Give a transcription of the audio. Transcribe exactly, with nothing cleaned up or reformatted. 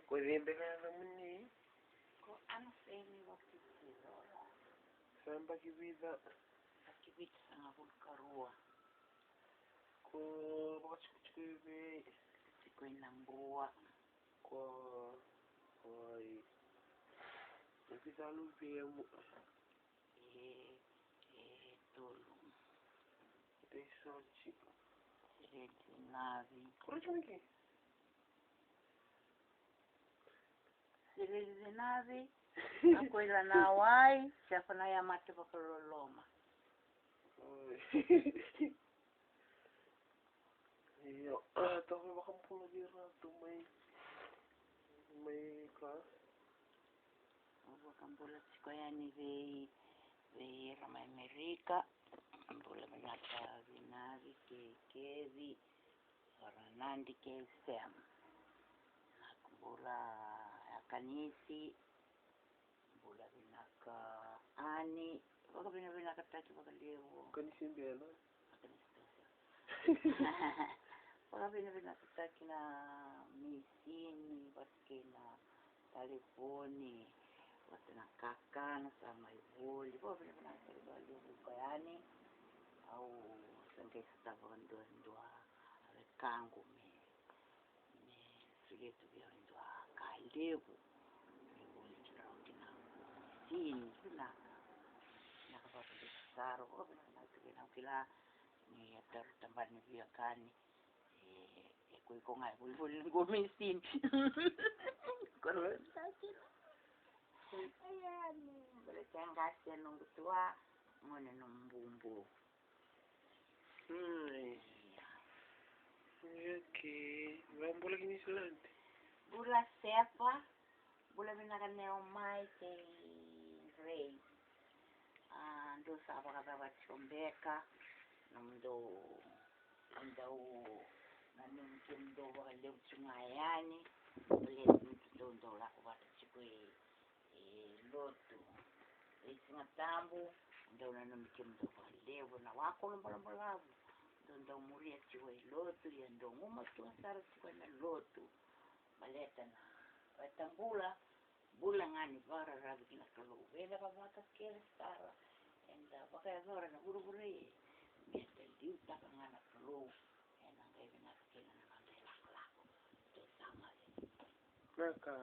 Ko cei beka na yacamuni? Ko Anaseni Vakitiro. Sa yabaki vica? Yabaki vitusagavulu ka rua. Ko vakatikotiko i vei? Tiko i Nabua. Ko, oi. E vica luvemu? E, e tolu. Research. Research navi. Correct, Miki? Research navi. A koila na wai, se fa na ya mate vakaloloma. Oi. Io, a, toka vakabula vei ira tu mai, mai class. Au vakabula tiko yani vei, vei ira mai Amerika. Bula vinaka Vinavi kei Keci, Varanadi kei Sam. Vinaka bula Akanisi. Bula vinaka Ani, vakavinavinakataki vakalevu. Kanisi bena. Kanisi bena. Vakavinavinakataki na misini vata kei na talevoni vata na kakana sa mai voli. Vakavinavinakataki vakalevu ko Yani. Au sa qai sotava vakadua e dua a wekaqu me me solia tu vei au e dua ka levu. Levu ni kila au kina. Sini vinaka. Vinaka vakalevu sara. Vakavinavinaka tu kina au kila ni a taro tabana ni veiwekani. E, e ko iko ga e volivoli ni qo me sini. Ko na veiwekani. Baleta e qase e noqu tua, gone nomu bubu. Ai. Ia. Okay. Vakabula ki New Zealand. Bula Sepa. Bula vinaka Neomai kei Ray. A, dou sa vakacava tiko beka? Nomudou, dou nanumi kemudou vakalevu tiko ga yani. Baleta ni dou, dou lako vata tiko e e lotu. E Siga Tabu, dou nanumi kemudou vakalevu na wakolo balabalavu. Dou dau muria tiko e lotu, ia dou gumatua sara tiko ena lotu. Baleta na reta bula, bula ga ni vakararavi ki na Kalou. Vei na vavaka kece sara eda vakayacora na vuravura e, meda liutaka ga na Kalou. Ena qai vinaka kina na noda ilakolako. Dou sa mate. Vinaka.